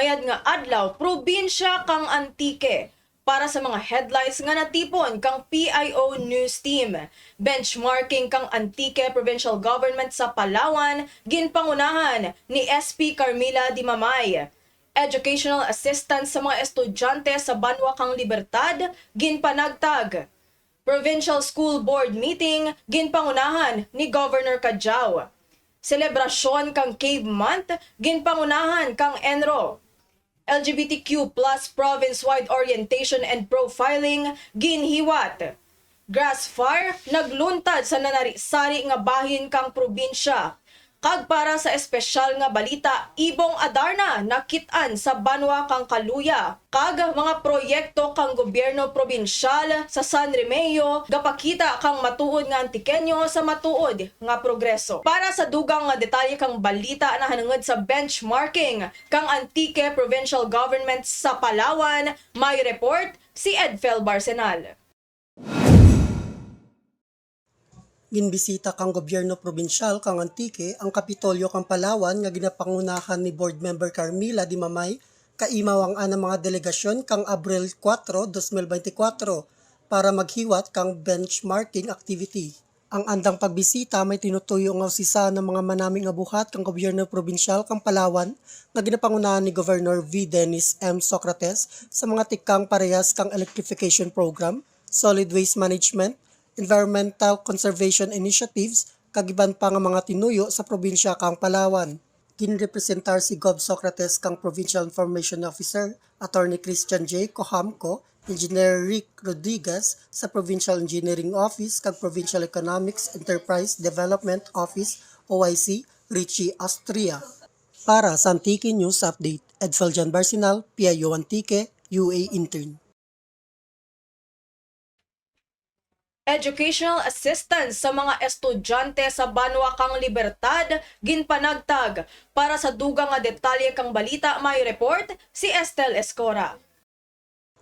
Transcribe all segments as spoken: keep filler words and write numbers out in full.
Mayad nga adlaw, probinsya kang Antique. Para sa mga headlines nga natipon kang P I O News Team, benchmarking kang Antique Provincial Government sa Palawan, ginpangunahan ni S P Carmila Dimamay. Educational assistance sa mga estudyante sa banwa kang Libertad, ginpanagtag. Provincial School Board meeting, ginpangunahan ni Governor Cadiao. Selebrasyon kang Cave Month, ginpangunahan kang ENRO. L G B T Q plus province-wide orientation and profiling, ginhiwat. Grass fire, nagluntad sa nanari-sari nga bahin kang probinsya. Kag para sa espesyal nga balita, Ibong Adarna nakit-an sa banwa kang Caluya. Kag mga proyekto kang gobyerno probinsyal sa San Remigio, gapakita kang matuod nga Antiqueño sa matuod nga progreso. Para sa dugang nga detalye kang balita nahanungod sa benchmarking kang Antique Provincial Government sa Palawan, may report si Edfel Barcenal. Ginbisita kang gobyerno probinsyal kang Antique ang Kapitolyo kang Palawan nga ginapangunahan ni Board Member Carmila Dimamay, kaimaw ang anang mga delegasyon kang Abril kuwatro, dos mil bente kuwatro, para maghiwat kang benchmarking activity. Ang andang pagbisita may tinutuyo nga usisaon ang mga manami nga buhat kang gobyerno probinsyal kang Palawan nga ginapangunahan ni Governor V Dennis M Socrates sa mga tikang parehas kang electrification program, solid waste management, environmental conservation initiatives, kag iban pa nga mga tinuyo sa probinsya kang Palawan. Ginrepresentar si Gov Socrates kang Provincial Information Officer, Attorney Christian J Cohamco, Engineer Rick Rodriguez sa Provincial Engineering Office kag Provincial Economics Enterprise Development Office, O I C, Richie Austria. Para sa Antique News Update, Edfel Jan Barcinal, P I O Antique, U A Intern. Educational assistance sa mga estudyante sa banwa kang Libertad, ginpanagtag. Para sa dugang nga detalye kang balita, may report si Estel Escora.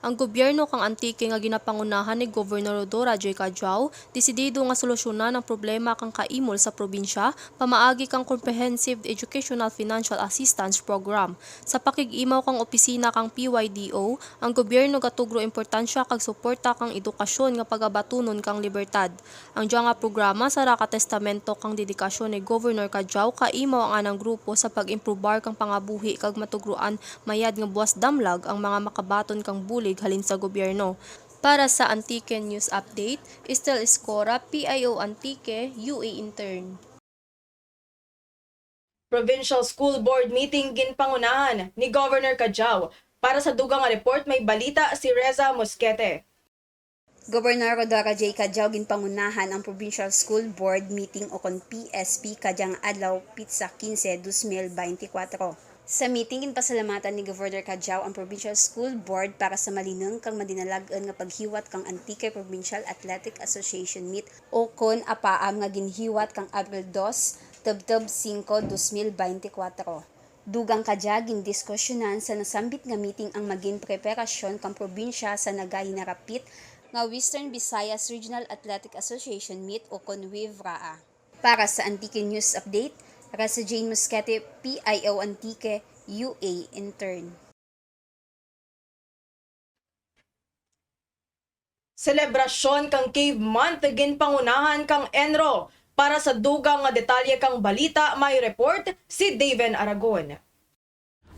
Ang gobyerno kang Antique nga ginapangunahan ni Governor Rhodora J Cadiao, desidido nga solusyonan ang problema kang kaimol sa probinsya pamaagi kang Comprehensive Educational Financial Assistance Program. Sa pakig-imaw kang opisina kang P Y D O, ang gobyerno gatugro importansya kag suporta kang edukasyon nga pagabatunon kang Libertad. Ang dya nga programa sara ka testamento kang dedikasyon ni Governor Cadiao kaimaw ang anang grupo sa pag-improbar kang pangabuhi kag matugroan mayad nga buwas damlag ang mga makabaton kang bulig halin sa gobyerno. Para sa Antique News Update, Estel Escora, P I O Antique, U A Intern. Provincial School Board meeting ginpangunahan ni Governor Cadiao. Para sa dugang nga report, may balita si Reza Mosquete. Governor Rhodora J Cadiao ginpangunahan ang Provincial School Board meeting ukon P S P kadyang adlaw, pitsa kinse, dos mil bente kuwatro. Sa meeting, ginpasalamatan ni Governor Cadiao ang Provincial School Board para sa malinung kag madinalag-un nga paghiwat kang Antique Provincial Athletic Association Meet ukon APAAM nga ginhiwat kang Abril dos tubtub singko, dos mil bente kuwatro. Dugang kadya, gindiskusyonan sa nasambit nga meeting ang magin preparasyon kang probinsya sa nagahinarapit nga Western Visayas Regional Athletic Association Meet ukon WVRAA. Para sa Antique News Update, Reza Jane Mosquete, P I O Antique, U A Intern. Selebrasyon kang Cave Month ginpangunahan kang ENRO. Para sa dugang nga detalye kang balita, may report si Daven Aragon.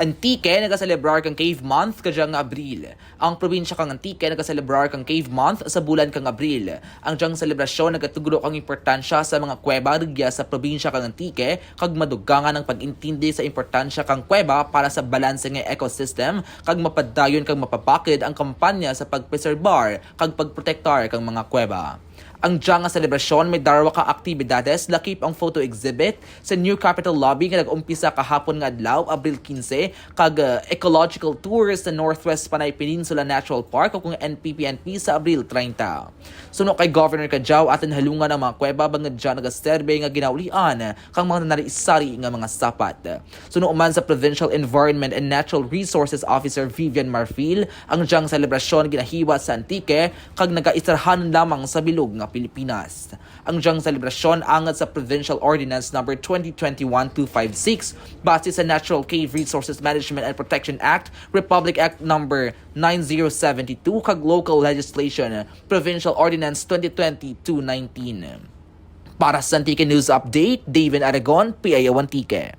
Antique nagaselebrar kang Cave Month kadyang Abril. Ang probinsya kang Antique nagaselebrar kang Cave Month sa bulan kang Abril. Ang dyang selebrasyon nagatugro kang importansya sa mga kuweba rugya sa probinsya kang Antique, kag madugangan ang pag-intindi sa importansya kang kuweba para sa balanse nga ecosystem, kag mapadayon kag mapabakud ang kampanya sa pagpreserbar kag pagprotektar kang mga kuweba. Ang dya nga selebrasyon may darwa ka aktibidades, lakip ang photo exhibit sa New Capitol Lobby nga nag-umpisa kahapon nga adlaw, Abril kinse, kag, ah, ecological tour sa Northwest Panay Peninsula Natural Park, ukon N P P N P, sa Abril treinta. Suno kay Governor Cadiao, atun halungan ang mga kuweba bangud dya nagaserbi nga ginaulian kang mga nanari-sari nga mga sapat. Suno man sa Provincial Environment and Natural Resources Officer Vivian Marfil, ang dyang selebrasyon ginahiwat sa Antique kag nagaisarahan lamang sa bilog nga Pilipinas. Ang dyang selebrasyon angut sa Provincial Ordinance Number twenty twenty-one two five six, base sa Natural Cave Resources Management and Protection Act, Republic Act Number nine zero seventy-two, kag local legislation, Provincial Ordinance twenty twenty two nineteen. Para sa Antique News Update, Daven Aragon, P I O Antique.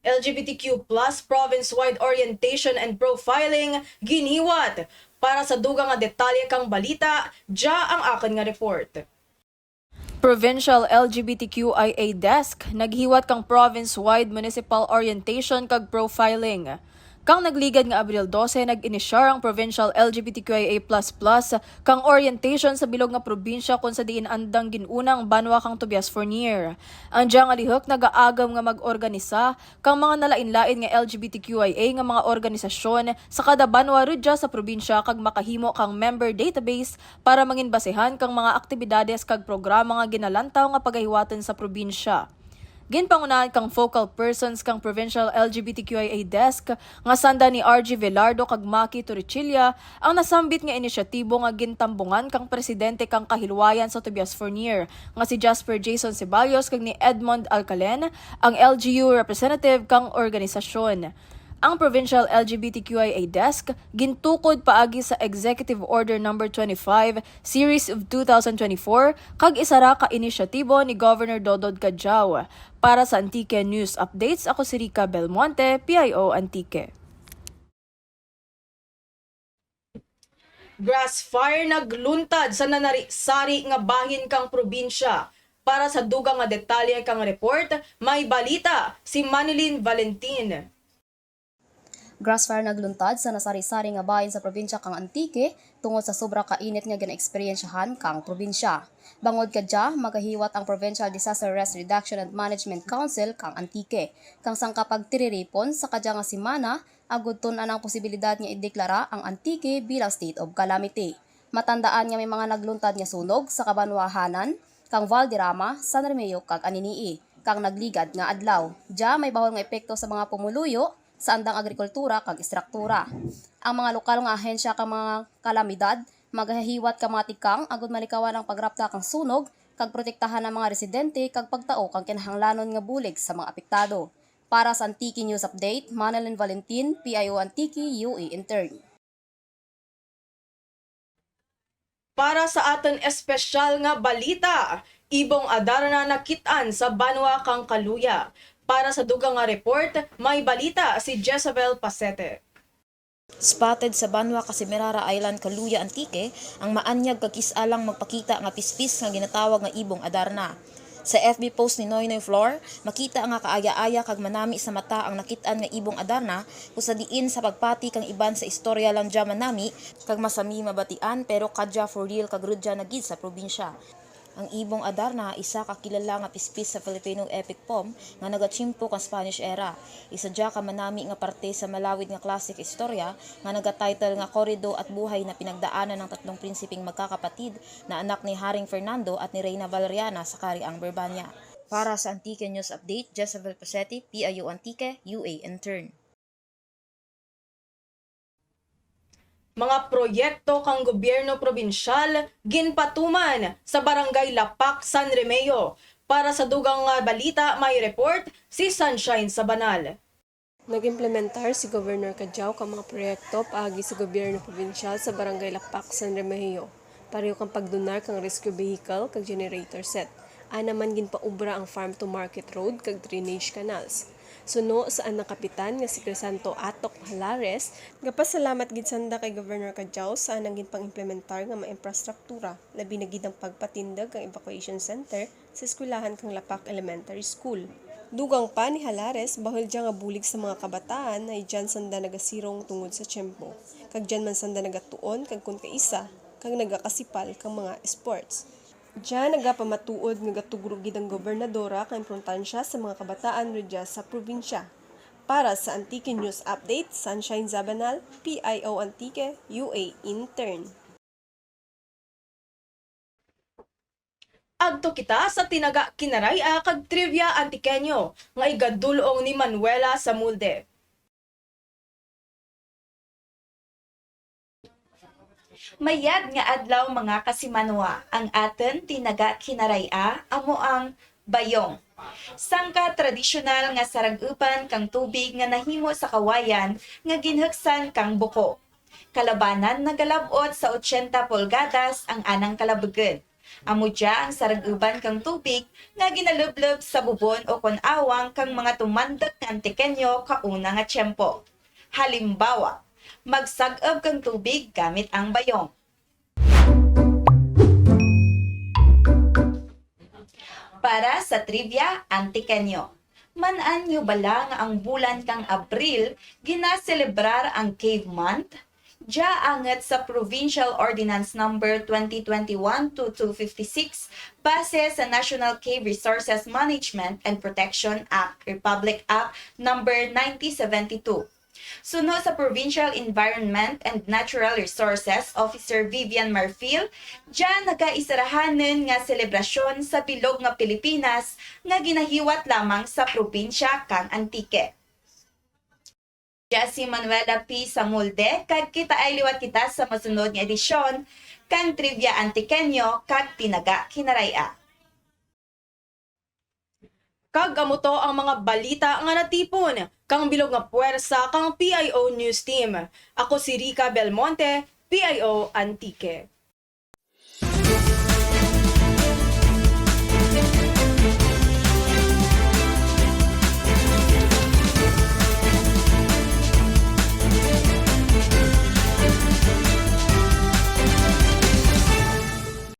L G B T Q plus province-wide orientation and profiling ginhiwat. Para sa dugang nga detalye kang balita, dya ang akun nga report. Provincial L G B T Q I A Desk naghiwat kang province-wide municipal orientation kag profiling. Kang nagligad nga Abril dose, nag-inisyar ang Provincial L G B T Q I A plus plus kang orientation sa bilog nga probinsya kon sa diin andang gin-una ang banwa kang Tobias Fornier. Ang dya nga lihuk nagaagum nga mag-organisa kang mga nalain-lain nga L G B T Q I A nga mga organisasyon sa kada banwa rudya sa probinsya kag makahimo kang member database para mangin basehan kang mga aktibidades kag programa nga ginalantaw nga pagahiwatun sa probinsya. Ginpangunahan kang focal persons kang Provincial L G B T Q I A Desk nga sanda ni R G Velardo kag Maki Torrecilla ang nasambit nga inisyatibo nga gintambungan kang presidente kang Kahilwayan sa Tobias Fornier nga si Jasper Jason Ceballos kag ni Edmond Alcalen, ang L G U representative kang organisasyon. Ang Provincial L G B T Q I A Desk gintukod paagi sa Executive Order Number twenty-five, Series of two thousand twenty-four, kag isara ka inisyatibo ni Governor Dodod Cadiao. Para sa Antique News Updates, ako si Rica Belmonte, P I O Antique. Grass fire nagluntad sa nanari-sari nga bahin kang probinsya. Para sa dugang nga detalye kang report, may balita si Manilyn Valentin. Grass fire nagluntad sa nasari-sari nga bahin sa probinsya kang Antique tungod sa sobra ka init nga ginaeksperyensyahan kang probinsya. Bangod kadya, magahiwat ang Provincial Disaster Risk Reduction and Management Council kang Antique kang sangka pagtiriripon sa kadya nga semana agud tun-an ang posibilidad nga ideklara ang Antique bilang state of calamity. Matandaan nga may mga nagluntad nga sunog sa kabanwahanan kang Valderrama, San Remigio kag Anini-y kang nagligad nga adlaw. Dya may bahul nga epekto sa mga pumuluyo, sa andang agrikultura kag istruktura. Ang mga lokal nga ahensya kang mga kalamidad magahihiwat kang mga tikang agud malikawan ang pagrapta kang sunog kag protektahan ang mga residente kag pagtao kang kinahanglanon nga bulig sa mga apektado. Para sa Antique News Update, Manilyn Valentin, P I O Antique, U A Intern. Para sa atun espesyal nga balita, Ibong Adarna nakit-an sa banwa kang Caluya. Para sa dugang nga report, may balita si Jezebel Pasete. Spotted sa banwa ka Semirara Island, Caluya, Antique, ang maanyag kag kis-a lang magpakita nga pispis nga ginatawag nga Ibong Adarna. Sa F B post ni Noynoy Flor, makita nga kaaya-aya kag manami sa mata ang nakit-an nga Ibong Adarna, kon sa diin sa pagpati kang iban sa istorya lang dya manami kag masami mabatian, pero kadya for real kag rudya na gid sa probinsya. Ang Ibong Adarna, isa ka kilala nga pispis sa Filipino epic poem nga nagatiyempo kang Spanish era. Isa dya ka manami nga parte sa malawid nga classic istorya nga nagatitle nga Corrido at Buhay na pinagdaanan ng tatlong prinsipeng magkakapatid na anak ni Haring Fernando at ni Reyna Valeriana sa Kahariang Berbanya. Para sa Antique News Update, Jezebel Pasete, P I O Antique, U A Intern. Mga proyekto kang gobyerno probinsyal ginpatuman sa Barangay Lapak, San Remigio. Para sa dugang nga balita, may report si Sunshine Sabanal. Nag-implementar si Governor Cadiao kang mga proyekto paagi sa gobyerno probinsyal sa Barangay Lapak, San Remigio, pareho kang pagdonar kang rescue vehicle kag generator set. Ana man ginpaobra ang farm to market road kag drainage canals. Suno sa anang kapitan nga si Crisanto Atok Halares, gapasalamat gid sanda kay Governor Cadiao sa anang ginpang-implementar nga mga imprastruktura, labi na gid ang pagpatindug kang evacuation center sa eskwelahan kang Lapak Elementary School. Dugang pa ni Halares, bahul dya nga bulig sa mga kabataan hay dyan sanda nagasirong tungod sa tiyempo, kag dyan man sanda nagatuon kag kon kaisa, kag nagakasipal kang mga sports. Dya nagapamatuod nga gatugro gid ang gobernadora kang importansya sa mga kabataan rudya sa probinsya. Para sa Antique News Update, Sunshine Zabanal, P I O Antique, U A Intern. Agto kita sa Tinaga Kinaray-a kag Trivia Antiqueño nga igadul-ong ni Manuela Samulde. Mayad nga adlaw, mga kasimanwa. Ang atun tinaga Kinaray-a amo ang bayong. Sangka tradisyonal nga sarag-uban kang tubig nga nahimo sa kawayan nga ginhuksan kang buko. Kalabanan nagalab-ot sa otsenta pulgadas ang anang kalabugun. Amo dya ang sarag-uban kang tubig nga ginalublub sa bubon ukon awang kang mga tumanduk nga Antiqueño kauna nga tiyempo. Halimbawa, magsag-ub kang tubig gamit ang bayong. Para sa Trivia Antiqueño. Man-an nyo bala nga ang bulan kang Abril ginaselebrar ang Cave Month? Dya angut sa Provincial Ordinance Number twenty twenty-one two two fifty-six, base sa National Cave Resources Management and Protection Act, Republic Act Number ninety seventy-two. Suno sa Provincial Environment and Natural Resources Officer Vivian Marfil, dya nagaisarahanun nga selebrasyon sa bilog nga Pilipinas nga ginahiwat lamang sa probinsya kang Antique. Dya si Manuela P. Samulde, kag kitaay liwat kita sa masunod nga edisyon kang Trivia Antiqueño kag Tinaga Kinaray-a. Kag amo to ang mga balita nga natipon kang bilog nga pwersa kang P I O News Team. Ako si Rica Belmonte, P I O Antique.